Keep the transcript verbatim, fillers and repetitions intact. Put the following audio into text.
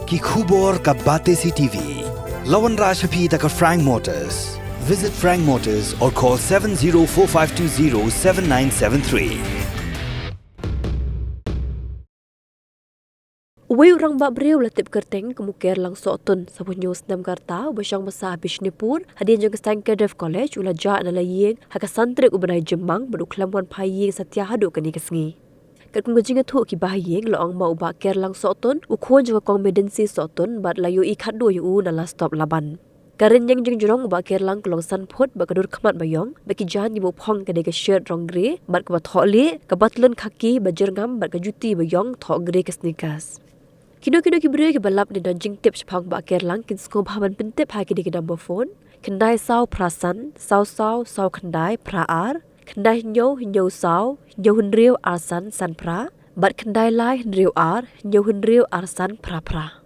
Ki khubor ka Batesi TV. La wanrah sha phi da ka Frank Motors. Visit Frank Motors or call seven zero four five two zero seven nine seven three. Uwei u rangbah briew la tip kyrteng kum u Kerlang Sohtun, saphew hynñiew snem ka rta, uba shong basa ha Bishnupur, hadien jong ka seng Khedev College, u la jah na la ïing ha ka san tarik u bnai Jymmang, bad u khlem wan phai ïing satia haduh kane ka sngi. Katkum ka jingïathuh ki bahaïing, la ong ba u Bah Kerlang Sohtun, u khun jong ka Kong Medinsi Sohtun, bad la ïohi khatduh ïa u na la stop Laban. Ka rynïeng jingjrong u Bah Kerlang ka long san phut, bad ka dur khmat ba ïong, bad ki jaiñ kiba u phong ka dei ka shirt rong grey, bad kaba thoh lieh, ka batlun khaki ba jyrngam, bad ka juti ba ïong thoh grey ka sneakers. Kino kino ki briew kiba lap ne don jingtip shaphang u Bah Kerlang kin sngewbha ban pyntip ha kine ki number phone: khyndai saw phra san, saw saw saw khyndai phra ar, khyndai hynñiew hynñiew saw hynñiew hynriew ar san san phra, bad khyndai lai hynriew ar hynñiew hynriew ar san phra phra.